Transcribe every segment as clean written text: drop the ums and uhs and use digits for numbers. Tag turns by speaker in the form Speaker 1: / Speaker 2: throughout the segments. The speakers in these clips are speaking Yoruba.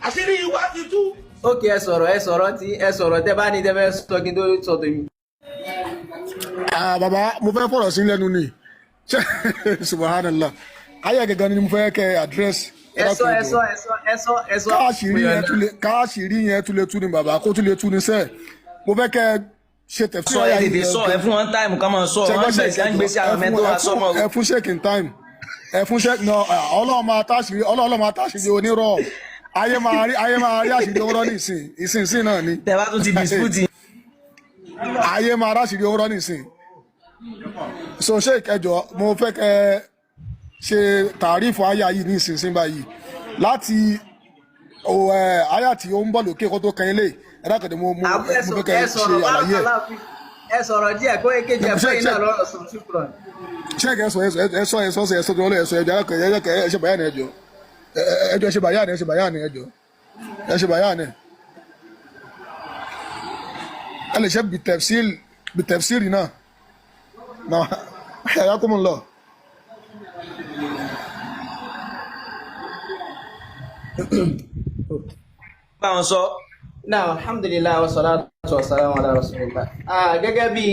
Speaker 1: Àṣírí wa ti tú.
Speaker 2: Ókè, ẹ sọ̀rọ̀, ẹ sọ̀rọ̀ tí ẹ sọ̀rọ̀ tẹ́ bá ní tẹ́ fẹ́ sọ kí n tó sọ tèmi.
Speaker 3: Ah, bàbá, mo fẹ́ fọ̀rọ̀ sí lẹ́nu ni. Subhanallah, ayé gẹ́gẹ́ ni mo fẹ́ kẹ́ address.
Speaker 2: Ẹ sọ, ẹ sọ, ẹ sọ, ẹ sọ, ẹ sọ.
Speaker 3: Káàṣìírí yẹn tún lè, káàṣìírí yẹn tún lè tú ni, bàbá, kó tún lè tú ni sẹ́ẹ̀. Mo fẹ́ kẹ́ ṣe tẹ̀sí
Speaker 4: Sọ, ẹ tètè sọ, ẹ fún wọn time ká máa sọ. Wọn bẹ̀rẹ̀ sí à ń gbé sí àwọn mẹ́tò wa sọmọ.
Speaker 3: Ẹ fún sheik in time, ẹ fún sheik náà. Ọlọ́run máa táṣìírí, Ọlọ́run máa táṣìírí onírọ̀. Ayé máa rí, ayé máa rí àṣírí onírọ̀ nísìn ìsinsìn náà ni.
Speaker 4: Tẹ bá tún ti dispute.
Speaker 3: Ayé máa ráṣìírí onírọ̀ nísìn. So sheik, ẹ jọ̀ọ́, mo fẹ́ kẹ́ ṣe tàrífù àyà yìí ní ìsinsìn báyìí láti àyà tí ó ń bọ̀ lókè kó tó kan ilé. Ẹ dákẹ́dẹ́, mo mo
Speaker 2: Àbú, ẹ
Speaker 3: mo
Speaker 2: sọ̀rọ̀,
Speaker 3: fẹ́ kẹ́
Speaker 2: ẹ
Speaker 3: ṣe
Speaker 2: sọ̀rọ̀.
Speaker 3: àlàyé ẹ̀.
Speaker 2: Barakallahu fik. Ẹ sọ̀rọ̀ díẹ̀ kó èkejì ẹ fún
Speaker 3: Sheik
Speaker 2: iná lọ́rọ̀ sọ, ṣùkúrọ̀.
Speaker 3: Sheik, ẹ sọ, ẹ sọ, ẹ sọ, ẹ sọ, ẹ sọ tó lọ, ẹ sọ. Ẹ jọ̀ọ́, ẹ jọ̀ọ́, ẹ ṣe bàyà ni, ẹ jọ̀ọ́, ẹ jọ̀ọ́, ẹ ṣe bàyà ni, ẹ ṣe bàyà ni, ẹ jọ̀ọ́, ẹ ṣe bàyà ni. Ẹ lè ṣe bitafsir náà na hayyakumullah.
Speaker 4: Bá wọn sọ.
Speaker 2: Náà, alhamdulilayi wa salatu wa salam ala rasulillah. Ah, gẹ́gẹ́ bí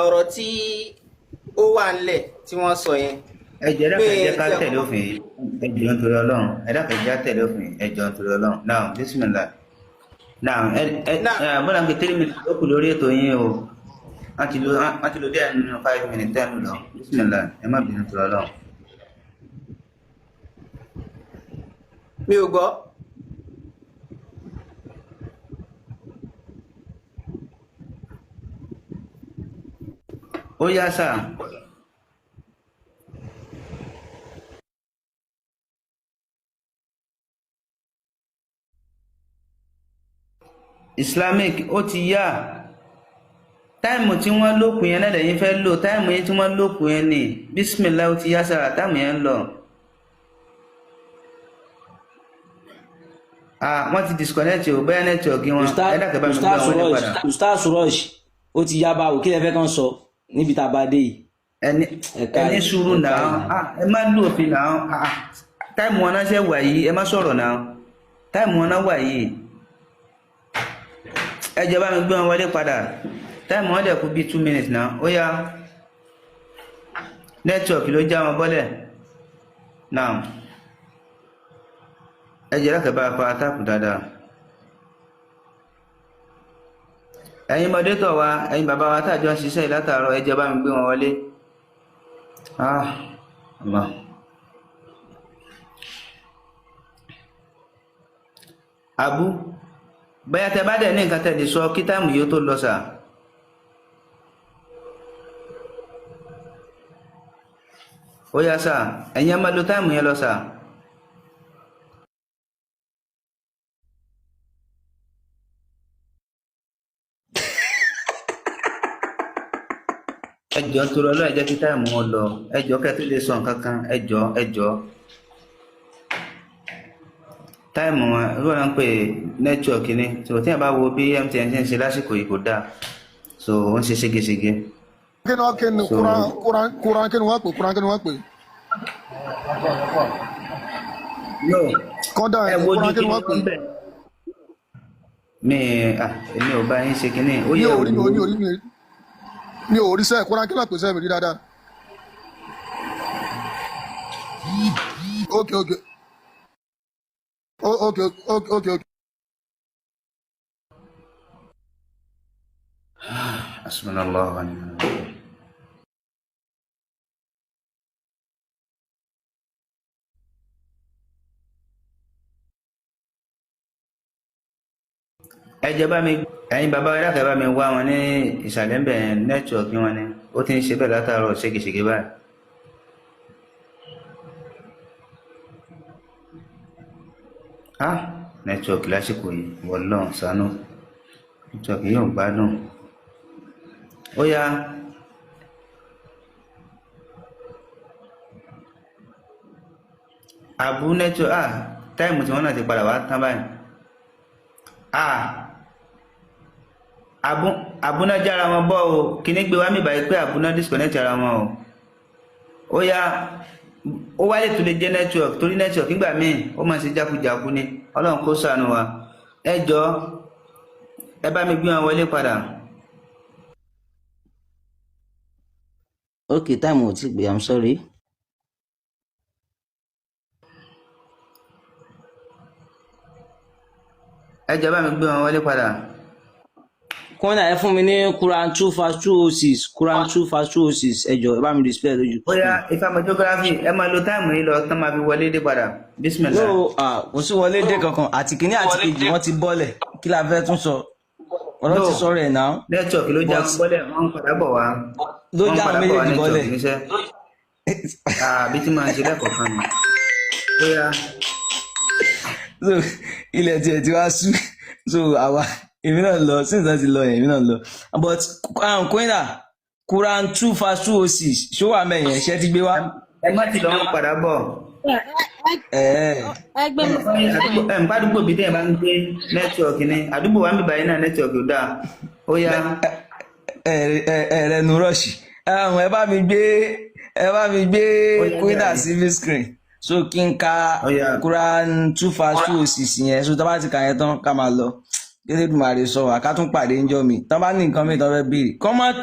Speaker 2: ọ̀rọ̀ tí ó wà ńlẹ̀ tí wọ́n sọ yẹn.
Speaker 5: Ẹ jọ̀ọ́, ẹ dákun, ẹ jẹ́ ká
Speaker 2: Pé
Speaker 5: tẹ̀lé òfin yìí. Ẹ jọ̀ọ́ nítorí Ọlọ́run, ẹ dákun, ẹ jẹ́ ká tẹ̀lé òfin yìí. Ẹ jọ̀ọ́ nítorí Ọlọ́run. Now, bismillah, now ẹ ẹ
Speaker 2: Náà.
Speaker 5: ẹ bọ́lá ń pe 3 minutes ló kù lórí ètò yín o. Wọ́n ti lo díẹ̀ nínú 5 minutes ten lọ. Bismillah, ẹ má bínú nítorí Ọlọ́run.
Speaker 2: Mi ò gbọ́.
Speaker 5: Ó yá sà. Islamic, ó ti yá. Time tí wọ́n lókun yẹn náà lẹ́yìn fẹ́ lò, time yẹn tí wọ́n lókun yẹn ni. Bismillah, ó ti yá sà, time yẹn ń lọ. Ah, wọ́n ti disconnect o, bẹ́ẹ̀ network wọn. Ẹ dákẹ́, bá mi gbé
Speaker 4: Ustaz
Speaker 5: wọn wọlé
Speaker 4: Rush,
Speaker 5: padà.
Speaker 4: Ustaz Rush, ó ti yá. Báwo, kí lẹ fẹ́ kàn sọ níbi tá a bá dé yìí?
Speaker 5: Ẹni
Speaker 4: Ẹ káyì,
Speaker 5: ẹni sùúrù
Speaker 4: ẹ
Speaker 5: náà.
Speaker 4: káyì.
Speaker 5: Ah, ẹ má lù òfin náà. Ah, time wọn náà ṣe wà yìí, ẹ má sọ̀rọ̀ náà, time wọn náà wà yìí. Ẹ jọ̀ọ́, bá mi gbé wọn wọlé padà. Time wọn dẹ̀ kú bíi 2 minutes náà. Ó yá, network ló já wọn bọ́lẹ̀ náà. Ẹ jẹ́ láti bá a pa táàpù dáadáa. Ẹ̀yin mọ̀détọ̀ wa, ẹ̀yin bàbá wa tá a jọ ń ṣiṣẹ́ yìí látàárọ̀, ẹ jọ̀ọ́, bá mi gbé wọn wọlé. Ah, Allah. Abu, bóyá tẹ bá dẹ̀ ní nǹkan tẹ lè sọ kí time yìí ó tó lọ sà. Ó yá sà, ẹ̀yin ẹ máa lo time yẹn lọ sà. Ẹ jọ̀ọ́ torí Ọlọ́run, ẹ jẹ́ kí time wọn lọ. Ẹ jọ̀ọ́, kẹ́ tó lè sọ nǹkan kan, ẹ jọ̀ọ́, ẹ jọ̀ọ́. Time wọn irú ọ̀nà ń pè network ni tó tí yẹn bá wo bí MTN ṣe ń ṣe lásìkò yìí, kò dáa, so ó ń ṣe ségesège.
Speaker 3: Kí ni wọ́n, kí ni
Speaker 5: So
Speaker 3: kuran kuran kuran, kí ni wọ́n pè kuran, kí ni wọ́n pè?
Speaker 5: No,
Speaker 3: Kọ́ńdà
Speaker 5: ẹ wojú
Speaker 3: kuran, kí
Speaker 5: kí
Speaker 3: ni
Speaker 5: ni
Speaker 3: wọ́n pè?
Speaker 5: wọ́n bẹ̀. Mi ah, èmi ò bá yín ṣe kínní ó
Speaker 3: Mi
Speaker 5: yẹ
Speaker 3: ò rí, mi ò
Speaker 5: wò
Speaker 3: mi
Speaker 5: ó.
Speaker 3: ò rí, mi ò rí sẹ́ẹ̀. Kuran, kí ni wọ́n pè sẹ́ẹ̀? Mi rí dáadáa. Ok, ok, ok, ok, ok, ok.
Speaker 5: Hasbunallahu wa ni'mal wakeel. Ẹ jọ̀ọ́, bá mi, ẹ̀yin bàbá wa, dákẹ́, bá mi wá wọn ní ìsàlẹ̀ ńbẹ̀ yẹn. Network wọn ni ó ti ń ṣe bẹ́ẹ̀ látàárọ̀ ségesège báyìí. Ah, network lásìkò yìí, wọlọ́n sánú, network yìí ò gbádùn. Ó yá, àbú network. Ah, time tí wọ́n náà ti padà wá tán báyìí. Ah, àbú, àbúná jára wọn bọ́ o. Kíní gbé wá mi báyìí pé àbúná disconnect ara wọn o. Ó yá. Ó wáyé tó lè jẹ́ network, torí network nígbà míì ó máa ń ṣe jákujàku ni. Ọlọ́run kó ṣàánú wa. Ẹ jọ, ẹ bá mi gbé wọn wọlé padà.
Speaker 4: Ok, táìmù ò tí gbé, I'm sorry.
Speaker 5: Ẹ jọ, bá mi gbé wọn wọlé padà.
Speaker 4: Kọ́nà, ẹ fún mi ní Quran 2 verse 206, Quran 2 verse 206. Ẹ jọ̀ọ́, ẹ bá mi display lójú
Speaker 5: Bóyá
Speaker 4: screen.
Speaker 5: Ifeanyi ẹ máa lo táìmù yìí lọ tán, máa fi wọlé dé padà. Bismillah.
Speaker 4: No, ah, kò sí wọlé dé kankan. Àti kìíní àti kejì wọ́n ti bọ́lẹ̀. Kí la fẹ́ tún sọ? Ọ̀rọ̀
Speaker 5: No,
Speaker 4: ti sọ̀rọ̀ ẹ̀ náà.
Speaker 5: network ló já
Speaker 4: But
Speaker 5: wọn bọ́lẹ̀, wọ́n ń padà bọ̀ wá.
Speaker 4: Ló
Speaker 5: Wọ́n ń
Speaker 4: já àwọn
Speaker 5: padà bọ̀ wá
Speaker 4: méjèèjì
Speaker 5: network
Speaker 4: bọ́lẹ̀.
Speaker 5: níṣẹ́. Àbí tí màá ṣe lẹ́kọ̀ọ́ kan ni. Bóyá
Speaker 4: So ilẹ̀ tiẹ̀ ti wá sú. So àwa, èmi náà lọ, since náà ti lọ yẹn, èmi náà lọ. But Queen, Quran 2 verse 206, ṣó wà mẹ́yẹn? Ṣé ti gbé wá?
Speaker 5: Ẹ má ti lọ, wọ́n padà bọ̀.
Speaker 4: Ẹ̀ẹ́.
Speaker 1: Ẹ gbé mi sí
Speaker 5: Àdúgbò
Speaker 1: screen.
Speaker 5: ẹ̀ ń bá àdúgbò bí tẹ́yìn bá ń gbé network ni. Àdúgbò wa ń bíbá yín náà, network ò dáa. Ó yá.
Speaker 4: Ẹ̀rẹ̀ nu rush. Ẹ bá mi gbé, ẹ bá mi gbé
Speaker 5: Ó yá
Speaker 4: Queen
Speaker 5: jàre.
Speaker 4: sí big screen. So kí n ka
Speaker 5: Ó yá.
Speaker 4: Quran 2 verse 206 yẹn. So tá bá ti kà yẹn tán, ká máa lọ. Kélédùmarè sọ wà ká tún pàdé ńjọ́ mi. Tán bá ní nǹkan mi tán fẹ́ béèrè,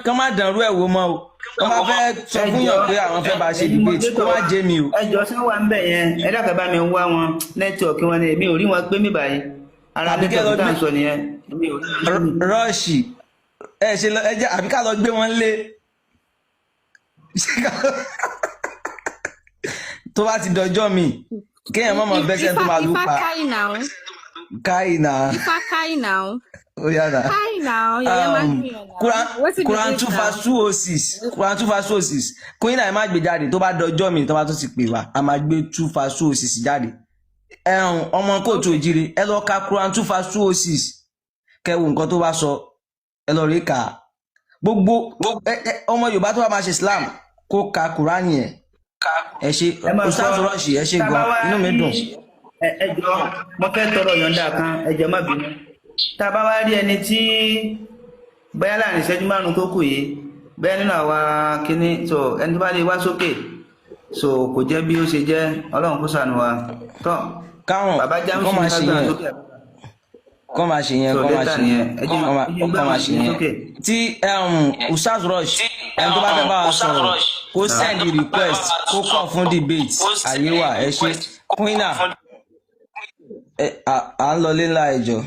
Speaker 4: kán má dànrú ẹ̀ wò mọ́ o. Kán má fẹ́ sọ
Speaker 5: Ẹ
Speaker 4: fún
Speaker 5: jọ,
Speaker 4: yàn pé àwọn fẹ́ bá ṣe
Speaker 5: ẹ̀yin
Speaker 4: debate, kó
Speaker 5: moderator
Speaker 4: má
Speaker 5: wa,
Speaker 4: jẹ́ mi o.
Speaker 5: ẹ jọ, ṣé wà ń bẹ̀ yẹn? Ẹ dákẹ́, bá mi wá wọn. Network wọn ni, èmi ò rí wọn gbé mi báyìí. Ara
Speaker 4: Tàbí kẹ́ lọ
Speaker 5: network tá à
Speaker 4: gbé
Speaker 5: ń sọ nìyẹn, èmi ò rí wọn gbé mi.
Speaker 4: Rush, ẹ ṣe lọ, ẹ jẹ́ àbí ká lọ gbé wọn lé. Ṣé tó bá ti dọjọ́ mi, kéèyàn má máa bẹ́sẹ̀ tó
Speaker 1: Ifá
Speaker 4: máa lù
Speaker 1: Ifá
Speaker 4: pa
Speaker 1: kai now.
Speaker 4: Káì náà.
Speaker 1: Ifá kai now.
Speaker 4: Ó yàrá.
Speaker 1: Kai now. Yẹ̀yẹ́ máa ń gbìyànjú now.
Speaker 4: Quran
Speaker 1: Wetin be
Speaker 4: Quran
Speaker 1: this
Speaker 4: two
Speaker 1: now?
Speaker 4: verse 206, Quran 2 verse 206. Queen, ẹ má gbé jáde. Tó bá dọjọ́ mi, tó bá tún ti pè wá, a máa gbé 2 verse 206 jáde. Ẹ̀hún ọmọ kóòtù òjìrì, ẹ lọ ka Quran 2 verse 206, kẹ́ wo nǹkan tó bá sọ. Ẹ lọ rí kà á gbogbo. Ọmọ Yorùbá tó bá máa ṣe Islam, kó ka Quran yẹn. Ẹ ṣe,
Speaker 5: Ẹ máa
Speaker 4: Ustaz
Speaker 5: gbọ́
Speaker 4: Rọ́ọ̀ṣì, ẹ ṣe
Speaker 5: tá a bá
Speaker 4: gan,
Speaker 5: wá
Speaker 4: inú mi
Speaker 5: rí
Speaker 4: dùn.
Speaker 5: Ẹ jọ, mo fẹ́ tọrọ yọ̀ǹda kan, ẹ jọ̀ọ́, má bínú. Tá a bá wá rí ẹni tí bóyá láàrin ìṣẹ́jú 5 tó kù yìí, bóyá nínú àwa kínní, so ẹni tó bá lè wá sókè, so kò jẹ́ bí ó ṣe jẹ́. Ọlọ́run kó ṣàánú wa tọ́.
Speaker 4: Káwọn
Speaker 5: Bàbá Jamiu
Speaker 4: kọ́ máa
Speaker 5: ní ká
Speaker 4: ṣe
Speaker 5: gbé wọn
Speaker 4: yẹn
Speaker 5: sókè.
Speaker 4: Kọ́ máa ṣe yẹn.
Speaker 5: So
Speaker 4: Kọ́ máa
Speaker 5: later
Speaker 4: ṣe
Speaker 5: nìyẹn.
Speaker 4: yẹn.
Speaker 5: Ẹ jẹ́
Speaker 4: Kọ́ máa
Speaker 5: ẹ jẹ́ gbé
Speaker 4: kọ́ máa
Speaker 5: àwọn
Speaker 4: ṣe
Speaker 5: yẹn
Speaker 4: yẹn
Speaker 5: sókè.
Speaker 4: Tí Ustaz Rush, ẹni tó bá fẹ́ bá wa sọ̀rọ̀, kó send request, kó kọ̀ fún debate, àyè wà. Ẹ ṣe, Queen, à ń lọlé ńlá, ẹjọ́.